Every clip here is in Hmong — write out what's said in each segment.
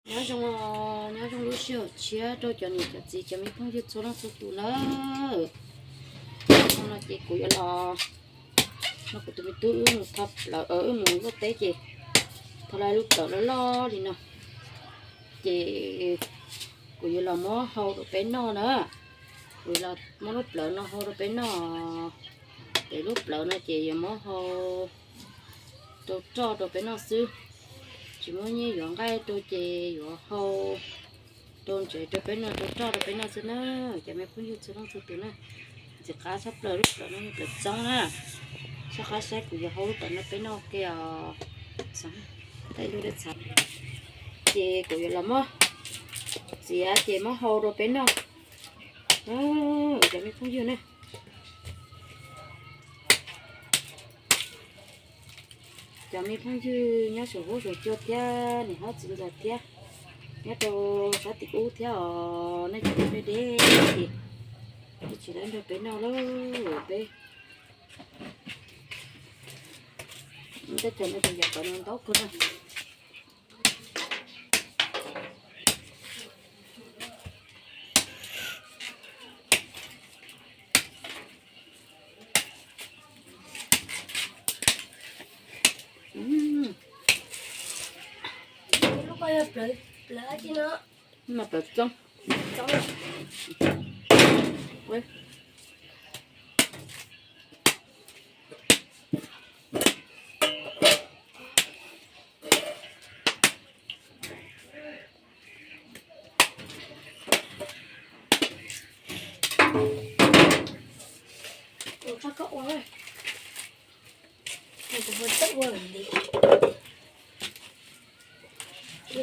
Nyob zoo, nyob zoo lub sij hawm tshiab rau cov niam cov txiv cov me phooj ywg txhua leej txhua tus na. Hnub no ces kuv yuav los nrog kuv tus me tub wb mus tho plawv, wb mus luaj teb ces tho lawm lub plawv loj loj li no. Ces kuv yuav los muab hau rau peb noj na. Kuv yuav los muab lub plawv no hau rau peb noj. Ces lub plawv no ces yuav muab hau rau roj rau peb noj xwb. Tsis muaj nyiaj yuav nqaij rau ces yuav hau rau ntsev rau peb noj, rau roj rau peb noj xwb na. Cov me phooj ywg txhua leej txhua tus na, ntxim qab tshaj plaws lub plawv no, plawv txoob na. Txhob qab saib kuv yuav hau lub plawv no peb noj ke os. Ces kuv yuav los muab txiav ces muab hau rau peb noj. Cov me phooj ywg na, cov me phooj ywg nyob saum huab saum cua thiab niam hlob txiv ntxawm thiab nyob rau sab tim ub thiab os, nej cov deb deb ces twb tsis tau nrog peb noj lawm peb. Teb chaws no ces yog qhov no ntau kawg na. Lub ko yog plawv, plawv dab tsi no? No plawv txoob.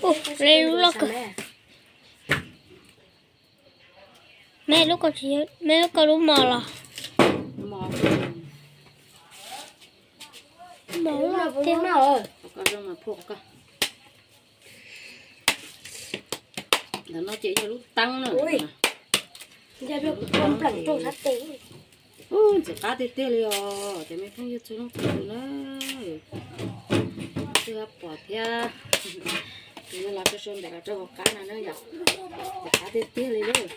Ua, le lub loj kawg. Meb lub ko tsis, meb lub ko lub mos los? Mos loj tiag. Ntawm no ces yog lub teeb na. Ntxim qab tiag tiag li os, cov me phooj ywg txhua leej txhua tus na. Twb pom thiab, tus no los sau sau ntawm los rau hauv qab no na yom. Ntxim qab tiag tiag li lawm.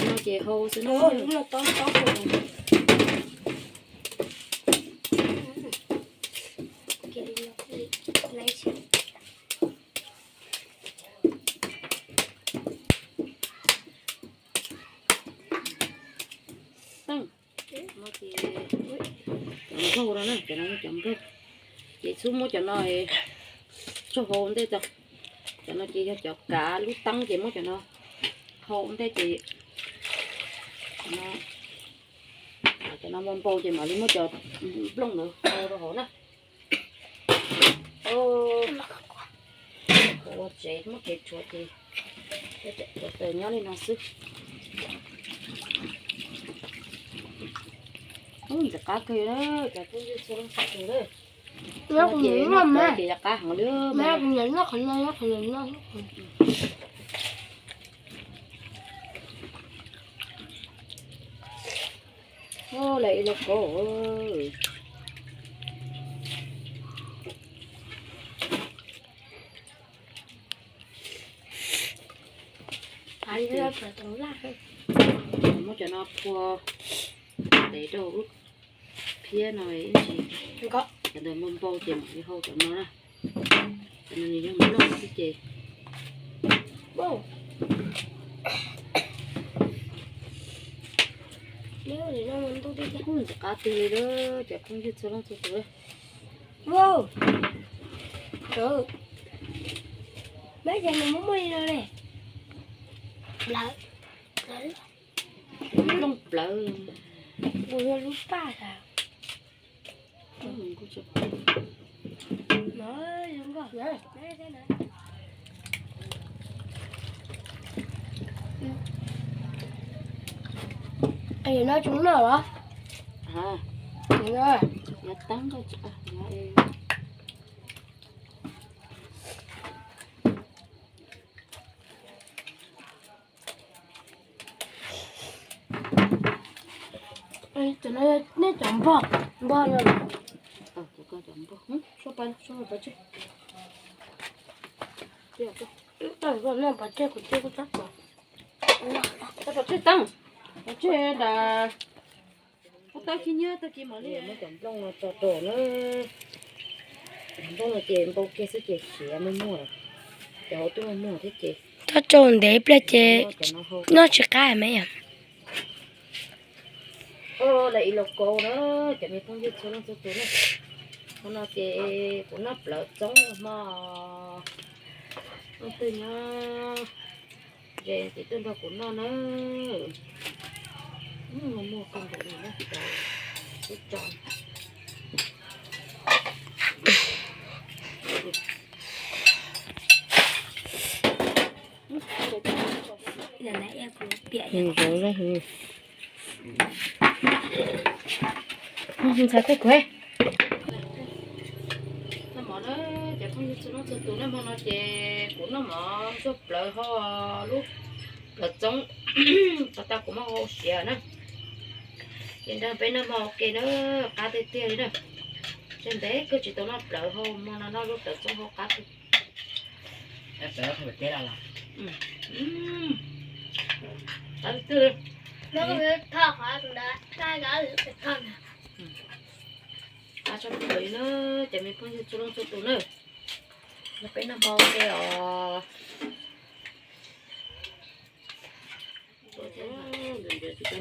No ces hau xwb na. Cov nplooj no na, cov no yog cov nplooj. Ces xub muab cov no tso hau ntej tso. Cov no ces yog cov kav lub teeb ces muab cov no hau ntej ces cov no npau npau ces mam li muab cov nplooj ntawd hau rau hauv na. Ua tsev, muab tsev rhuav ces cov taws nyob li no xwb. Ntxim qab kawg, cov phooj ywg txhua leej txhua tus na. Ces yog qab heev li. Lawv ib lauj kaub. Muab cov no phua ntev rau lub phiab no, cov ntawd npau npau ces mam li hau cov no na. Cov no nws yog nplooj xwb ces. Ntxim qab tiag li lawm cov phooj ywg txhua leej txhua tus. Meb ces nws muaj muaj li no ne. Plawv, plawv, nplooj plawv. Kuv yog lub paj as. Es no tsis muab noj los? Nyob tab nkauj tso. Cov no nej cov npog, npog no. Cov npog, suab pais, suab pais tseg. Npog tseg kuv cia kuv tab tom. Tab tom tseg teeb, pov tseg das. Ua tau kiag nyob tau kiag mam li muab cov nplooj no tso rau na. Nplooj no ces npau kiag xwb ces siav muag muag, ces hauv twb muag muag thiab ces. Tso rau ntev pliag ces noj tsis qab me yom. Lawv ib los kaus na, cov me phooj ywg txhua leej txhua tus na. Hmo no ces kuv noj plawv txoob hmo. Leej twg nyob ze ces tuaj nrog kuv noj na. Muag kawg nkaus li na, ib tso. Ntxhais tej kuv. Noj mov na, cov phooj ywg txhua leej txhua tus, noj hmo no ces kuv noj mov zuaj plawv hau, lub plawv txoob, tas tas kuv muab hau siav na. Ces nrog peb noj hmo ua ke na, qab tiag tiag li na. Tseg ntev kawg tsis tau noj plawv hau, hmo no noj lub plawv txoob hau qab tiag. Qab tiag li. Qab tshaj plaws li na, cov me phooj ywg txhua leej txhua tus na. Nrog peb noj hmo ua ke os.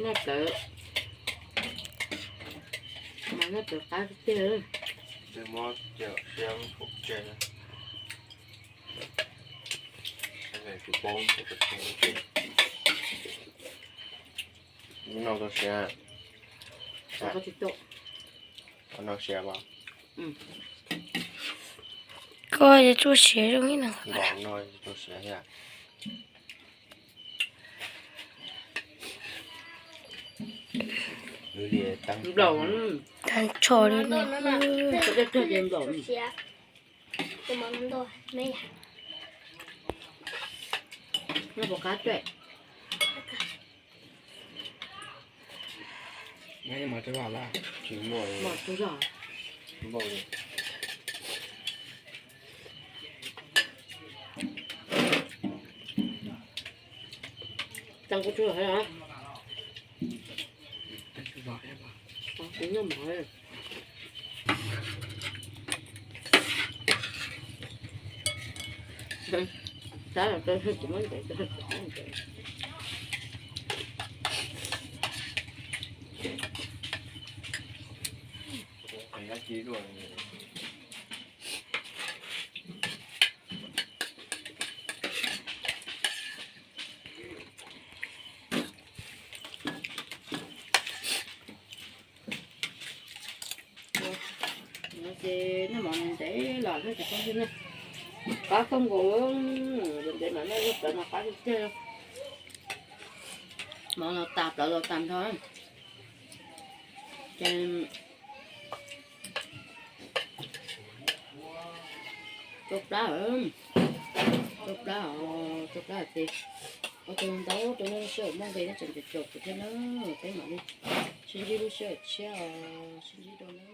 Noj plawv, mas noj plawv qab tiag. Noj tau siav. Noj siav mas. Koj yuav tsuaj siav zoo li no. Noj tsuaj siav thiab. Nplaum, tag nrho li no. Noj puas qab tsuaj? Mos tsuag zog. Tag kuv tsuag heev os. Kuv noj mov. Tab los rau kuv muab ntev rau kuv muab ntev. Ces noj mov ntev los noj tsis tau thiab na. Qab kawg nkaus, ntev mas noj lub plawv no qab tiag tiag. Mov no tas plawv los tas nrho. Ces rau plab, rau plab, rau plab ces ua tus ntau rau nej lub sij hawm muaj nqis nej tseem caum kuv thiab na. Peb mam li sib ntsib lub sij hawm tshiab os, sib ntsib dua na.